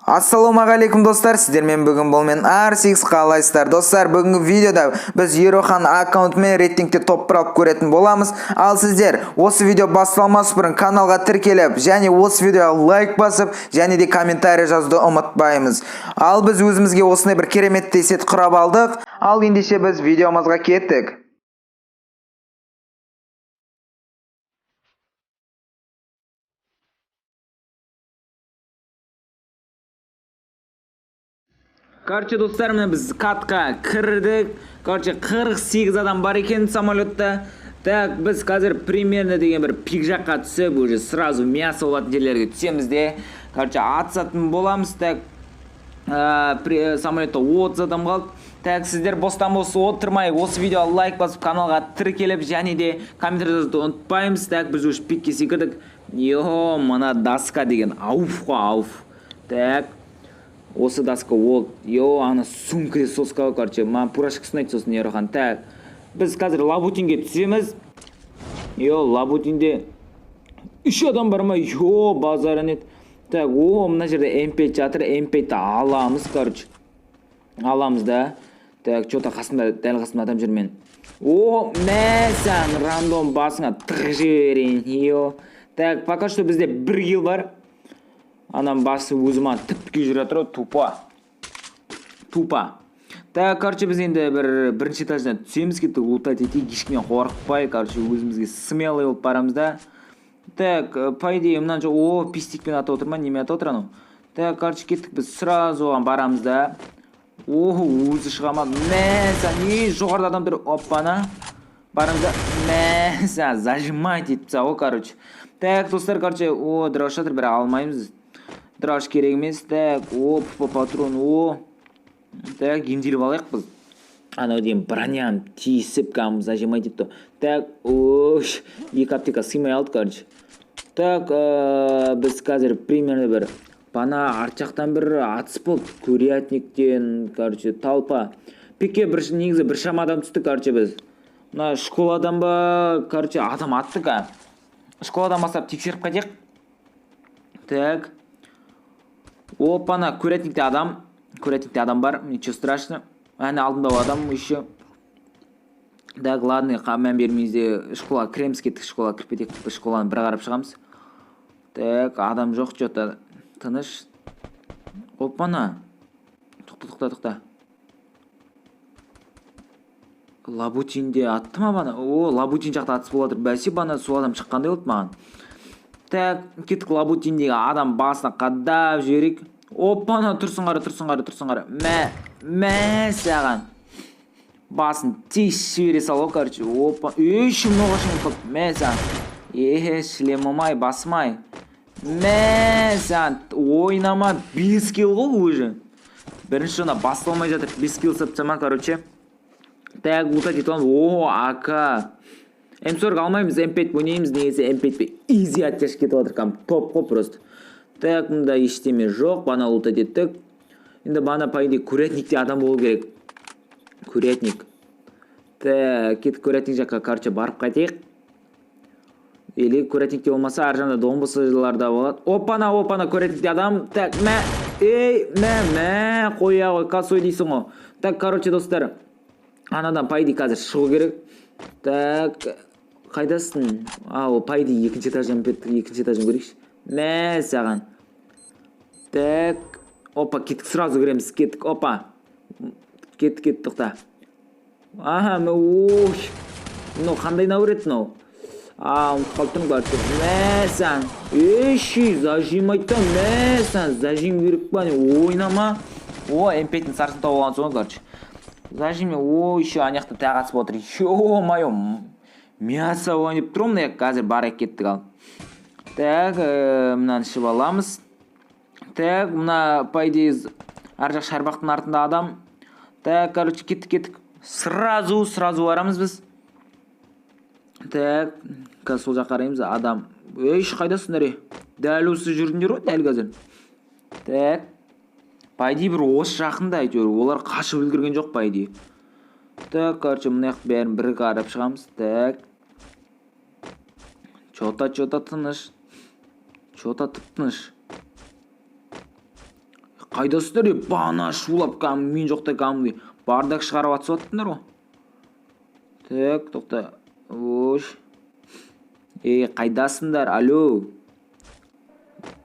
Ассалаумағалейкум, достар! Сіздермен бүгін бұл мен, Арсикс. Қалайсыздар, достар? Бүгінгі видеода біз Ерохан аккаунтымен рейтингте топ бір алып көретін боламыз. Ал сіздер осы видео басталмас бұрын каналға тіркеліп және осы видеоға лайк басып және де комментарий жазуды ұмытпаймыз. Ал біз өзімізге осындай бір кереметтей сет құрап алдық. Ал ендеше біз видеомызға кеттік. Короче, достар, міне, біз катқа кірдік. Короче, 48 адам бар екен самолетта. Так, біз қазір примерно деген бір пик жаққа түсіп, уже сразу мясо болатын жерлерге түсеміз де. Короче, атысатын боламыз. Так, самолетта 30 адам қалды. Так, сіздер бостан бос отырмай, осы видеоға лайк басып, каналға тіркеліп және де комментарий жазуды ұмытпаймыз. Так, біз уже пикке секірдік. Йо, мына доска деген ауф қой, ауф. Так, осы доска ол, йо, ана сумка, соска ғой, короче, маған пурашка ұнайды сосын, Ерохан. Так, біз қазір Лабутинге түсеміз. Йо, Лабутинде үш адам бар ма? Йо, базары нет. Так, о, мына жерде М5 жатыр, М5-ті аламыз, короче. Аламыз да. Так, че-то қасымда, дәл қасымда адам жүр мен. О, мә саған, рандом басыңа тығып жіберейін. Йо. Так, пока что бізде бір килл бар. Анам басы өзі маған тіп жүріп жатыр ғой, тупо. Тупо. Так, короче, біз енді бір бірінші этаждан түсеміз, кеттік, лутать етейік, ешкімнен қорықпай, короче, өзімізге смелый болып барамыз да. Так, по идее, мынаны жо, о, пистикпен атып отыр ма, немен атып отыр анау? Так, короче, кеттік, біз сразу оған барамыз да. О, өзі шыға ма? Мә, саған, е, жоғарыда адам тұр, оппана. Барамыз да, мә, саған, зажимать етіп тастаған ғой, короче. Так, достар, короче, о, дрож жатыр, бірақ алмаймыз. Дрож керек емес. Так, о, патрон, о. Так, емделіп алайық біз. Анау деген броням тиісіп, кәдімгі зажимать етті. Так, ой, екі аптека сыймай алды, короче. Так, біз қазір примерно бір бана арт жақтан бір атыс болды. Курятниктен, короче, толпа. Пикке бір негізі бір шама адам түсті, короче, біз. Мына школадан ба, короче, адам атты ка. Школадан бастап тексеріп қайтайық. Так. Опана, курятникте адам. Курятникте адам бар, ничего страшного. Әне алдымда адам еще. Так, ладно, мән бермейміз де, школаға кіреміз, кеттік, школаға кіріп кетейік, бір школаны бір қарап шығамыз. Так, адам жоқ, че-то тыныш. Опана. Тоқта, тоқта, тоқта. Лабутинде атты ма бана? О, Лабутин жақта атыс болып жатыр. Бәсе, бана сол адам шыққандай болды маған. Так, кеттік, Лабутиндегі адам басына қадап жіберейік. Опана, тұрсын қара, тұрсын қара, тұрсын қара. Мә, мә саған. Басын тесіп жібере сал ғой, короче. Опа, еш, мынау қашан қалды. Мә саған. Е, шлемім-ай, басым-ай. Мә саған, ойнама, 5 килл ғой уже. Бірінші жона басталмай жатыр, 5 килл сатсама, короче. Так, лутать етіп аламыз. О, АК. М40 алмаймыз, М5 ойнаймыз, негізі М5 пен изи оттяжка кетіп жатыр, кәдімгі топ қой просто. Так, мында ештеме жоқ, бана лутать еттік. Енді бана, по идее, курятникте адам болу керек. Курятник. Так, кеттік курятник жаққа, короче, барып қайтайық. Или курятникте болмаса, ар жағында домбысыларда болады. Опана, опана, курятникте адам. Так, мә, ей, мә, мә, қоя ғой, косой дейсің ғой. Так, короче, достар, анадан, по идее, қазір шығу керек. Так, қайдасың? А, ол, по идее, екінші этаждан кеттік, екінші этаждан көрейікші. Мә саған. Так, опа, кеттік, сразу кіреміз, кеттік, опа. Кеттік, кеттік, тоқта. Аха, мә, ой. Мынау қандай нәурет мынау? А, ұмытып қалып тұрмын, короче. Мә саған. Еши, зажимайды да, мә саған, зажим керек па, не, ойнама. О, М5-тің сарысын тауып алған соң, короче. Зажим, о, еще ана жақта тағы атысып отыр. Ё-моё, мясо ойнап тұр ғой мына жаққа, қазір барайық, кеттік ал. Так, мынаны ішіп аламыз. Так, мына, по идее, ар жақ шарбақтың артында адам. Так, короче, кеттік, кеттік. Сразу, сразу барамыз біз. Так, қазір сол жаққа қараймыз, адам. Ей, қайдасыңдар, ей? Дәл осы жүрдіңдер ғой, дәл қазір. Так. По идее, бір осы жақында әйтеуір. Олар қашып үлгерген жоқ, по идее. Так, короче, мына жақ бәрін бір қарап шығамыз. Так. Чё-то, чё-то тыныш. Чё-то тып-тыныш. Қайдасыздар, е? Бана шулап, кәдімгі мен жоқта кәдімгідей бардак шығарып атысып жатсыңдар ғой. Так, тоқта. Ош, ей, қайдасыңдар? Алло!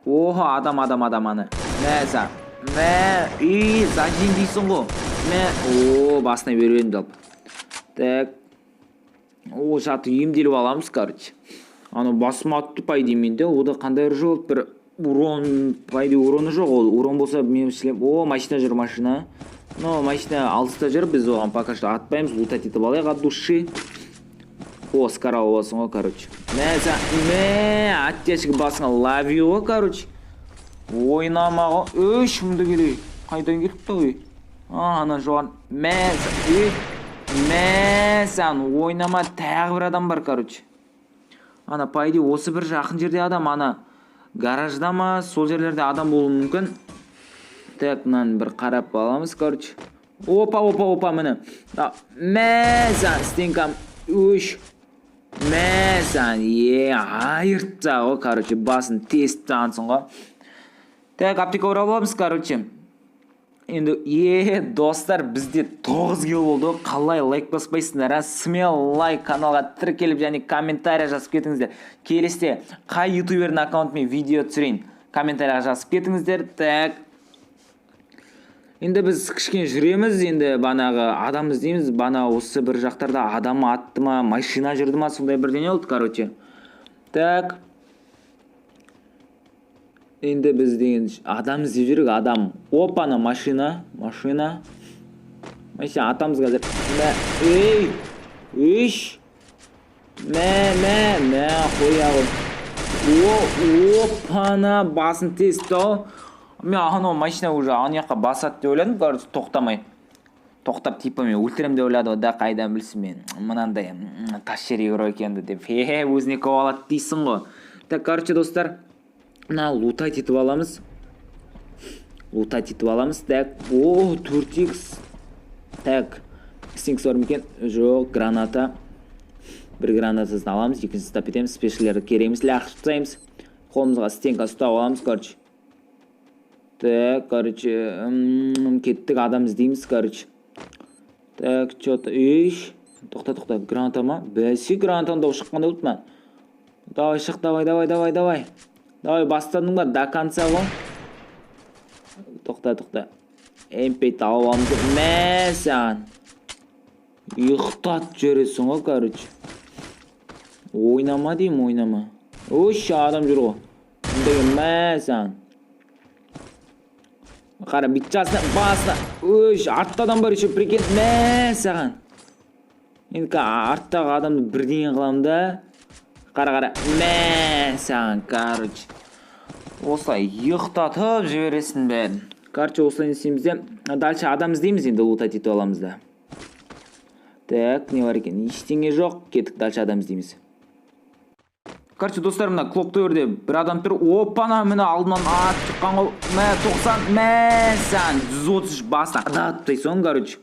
Охо, адам, адам, адам аны. Мә саған, мә! Ей, зажим дейсің ғой. Мә! О, басына беріп едім жалпы. Так, о, жатып емделіп аламыз, короче. Анау басыма атты, по идее, менде ода қандай оружие болды? Бір урон, по идее, уроны жоқ. Ол урон болса, мен шлем. О, машина жүр, машина. Но машина алыста жүр, біз оған пока что атпаймыз. Лутать етіп алайық от души. О, скар алып аласың ғой, короче. Мә саған, мә! Оттяжка басыңа лови ғой, короче. Ойнама ғой. Үш мыңды келе, қайдан келіпті ой? А, ана жоған. Мә, ей, мә саған, ойнама! Тағы бір адам бар, короче. Ана, по идее, осы бір жақын жерде адам, ана гаражда ма, сол жерлерде адам болуы мүмкін. Так, мынаны бір қарап аламыз, короче. Опа, опа, опа, міне. Мә саған, стенкам! Үш, мә саған! Е, айырып тастаған ғой, короче, басын тесіп тастағансың ғой. Так, аптека оралып аламыз, короче, енді. Е, достар, бізде 9 килл болды. Қалай лайк баспайсыңдар, а? Смело лайк, каналға тіркеліп және комментарий жазып кетіңіздер. Келесіде қай ютубердің аккаунтымен видео түсірейін, комментарийға жазып кетіңіздер. Так, енді біз кішкене жүреміз, енді банағы адам іздейміз. Бана осы бір жақтарда адам атты ма, машина жүрді ма, сондай бірдеңе болды, короче. Так, енді біз деген адам іздеп жүрік, адам. Опа, ана машина, машина, машина атамыз қазір. Мә, ей, үш, мә, мә, мә, қоя ғой. О, опана, басын тесті ау. Мен анау машина уже ана жаққа басады деп ойладым, короче, тоқтамай. Тоқтап, типа, мен өлтіремін деп ойлады ғой да. Қайдан білсін мен мынандай тас жер игрок екенімді деп. Хе, өзіне көп алады дейсің ғой. Так, короче, достар, мына лутать етіп аламыз, лутать етіп аламыз. Так, о, 4 икс. Так, стинкс бар ма екен? Жоқ, граната. Бір гранатасын аламыз, екіншісін ұстап кетеміз. Спешлерді керек емес, лақтырып тастаймыз. Қолымызға стенка ұстап аламыз, короче. Так, короче, кеттік, адам іздейміз, короче. Так, че то иш, тоқта, тоқта, граната ма? Бәсе, гранатаның дауысы шыққандай болды ма? Давай, шық, давай, давай, давай, давай, давай! Бастадың ба, до конца ғой. Тоқта, тоқта, мп алып аламыз. Мә саған, ұйықтатып жібересің ғой, короче. Ойнама деймін, ойнама! Ощ, адам жүр ғой мында. Мә саған, қара, бүйтіп жасына, басына. Өш, артта адам бар еще, прикинь. Мә саған! Енді арттағы адамды бірдеңе қыламын да. Қара, қара, мә саған! Короче, осылай ұйықтатып жібересің бәрін. Короче, осылай не істейміз де, дальше адам іздейміз енді, лутать етіп аламыз да. Так, не бар екен? Ештеңе жоқ. Кеттік, дальше адам іздейміз. Короче, достар, мына Клок Тауэрде бір адам тұр. Опана, міне, алдынан атып шыққан ғой. Мә, 90, мә саған, 133, басына қадап тастайсың, короче.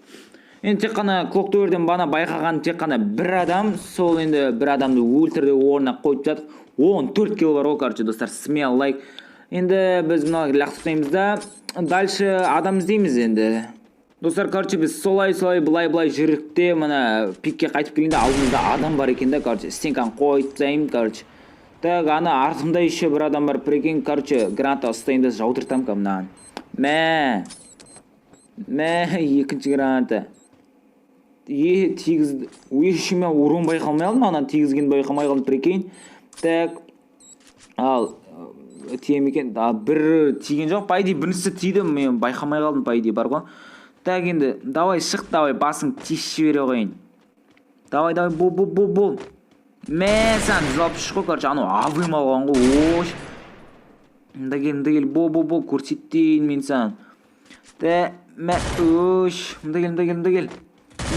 Енді тек қана Клок Тауэрден бана байқаған тек қана бір адам, сол енді бір адамды өлтірді, орнына қойып жатық. 14 килл бар ғой, короче, достар, смело лайк. Енді біз мына лақтырып тастаймыз да, дальше адам іздейміз енді. Достар, короче, біз солай солай, былай былай жүрдік те, мына пикке қайтып келгенде алдымызда адам бар екен да, короче, стенканы қойып тастаймын, короче. Так, ана артымда еще бір адам бар, прикинь, короче, граната ұстайын да жаудыртамын ка мынаған. Мә! Мә, екінші граната. Е, тигізді. Ой, мен урон байқалмай қалдым, ана тигізгенді байқамай қалдым, прикинь. Так, ал, тие ме екен? А, бір тиген жоқ, по идее, біріншісі тиді, мен байқамай қалдым, по идее, бар ғой. Так, енді, давай, шық, давай, басың тесіп жібере қояйын. Давай, давай, бол, бол, бол, бол. Мә, саған, 163 қой, короче, анау авым алған ғой, ой. Мында кел, мында кел, бол, бол, бол, көрсетейін мен саған. Та, мә, өш, мында кел, мында кел, мында кел.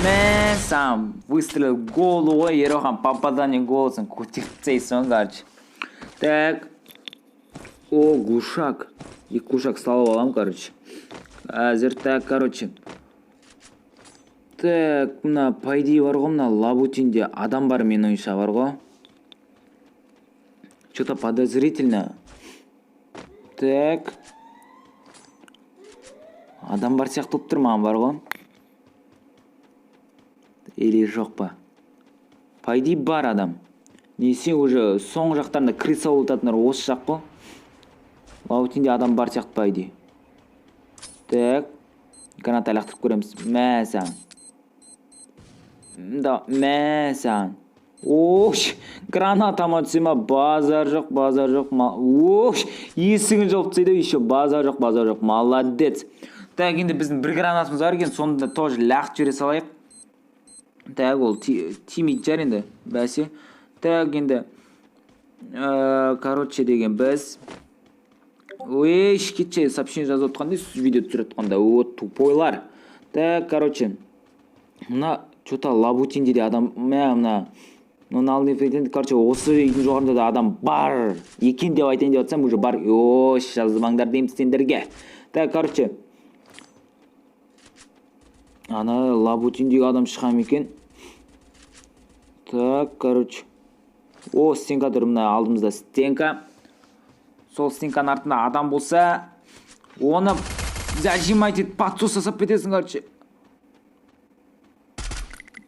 Мә, саған, выстрел в голову ғой, Ерохан, попадание голосом көтеріп тастайсың ғой, короче. Так. О, глушак. Екі глушак салып аламын, короче. Қазір, так, короче. Так, мына, по идее, бар ғой, мына Лабутинде адам бар, менің ойымша, бар ғой. Что-то подозрительно. Так. Адам бар сияқты болып тұр маған, бар ғой. Или жоқ па? По идее, бар адам. Несе, уже соңғы жақтарында крыса болып жататындар осы жақ қой. Лаутинде адам бар сияқты, по идее. Так. Граната лақтырып көреміз. Мә саған. Да, мә саған. Ош, гранатама түсе ма? Базар жоқ, базар жоқ. Ош, есігін жауып тастайды еще. Базар жоқ, базар жоқ. Молодец. Так, енді біздің бір гранатамыз бар екен, соны да тоже лақтырып жібере салайық. Так, ол тимейтін шығар енді, бәсе. Так, енді, короче деген біз. Ой, кетші, сообщение жазып отқанда, видео түсіріп отқанда, о, тупойлар. Так, короче, мына что-то Лабутинде де адам, мә, мына мына, короче, осы үйдің жоғарында да адам бар екен деп айтайын деп жатсам, уже бар. Ой, жазбаңдар деймін сендерге. Так, короче, ана Лабутиндегі адам шыға ма екен? Так, короче, о, стенка тұр мына алдымызда, стенка. Сол стенканың артында адам болса, оны зажимать етіп, подсос жасап кетесің, короче.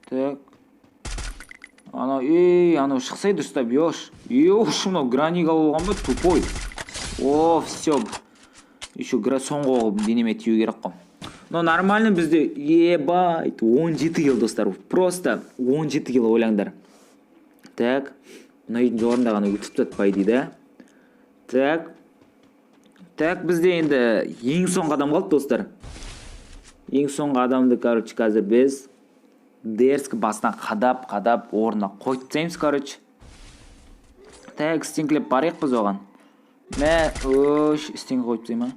Так. Анау, ей, анау шықсай дұрыстап, ёш. Ёш, мынау граник алып алған ба, тупой? О, все. Еще соңғы оғы денеме тию керек қой. Но нормально бізде, ебать, 17 килл, достар. Просто 17 килл, ойлаңдар. Так, мына үйдің жоғарында ғана өтіп тұрады, по идее, да? Так. Так, бізде енді ең соңғы адам қалды, достар. Ең соңғы адамды, короче, қазір біз дерзко басынан қадап, қадап орнына қойып тастаймыз, короче. Так, стенкілеп барайық біз оған. Мә, өш, стенка қойып тастай ма?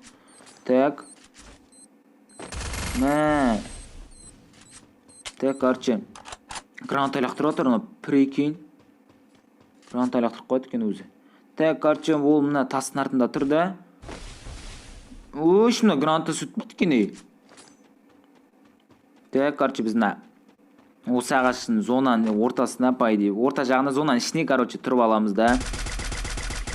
Так. Мә. Так, короче, граната лақтырып жатыр ана, прикинь. Граната лақтырып қояды екен өзі. Так, короче, ол мына тастың артында тұр да. Өш, мына граната өтпейді екен, ей. Так, короче, біз мына осы ағаштың зонаның ортасына, по идее, орта жағына, зонаның ішіне, короче, тұрып аламыз да.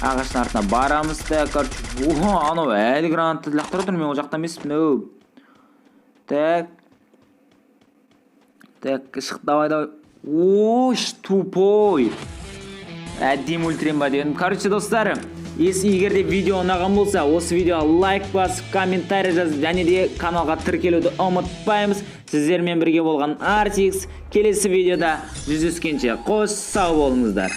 Ағаштың артына барамыз да, короче, о, анау әлі гранатты лақтырып отыр, мен ол жақта емеспін, оу. Так. Так, шық, давай, давай. Ош, тупой. Әдемі өлтірем ба дедім. Короче, достар, если егер де видео ұнаған болса, осы видеоға лайк басып, комментарий жазып және де каналға тіркелуді ұмытпаймыз. Сіздермен бірге болған Artix. Келесі видеода жүздескенше қош сау болыңыздар.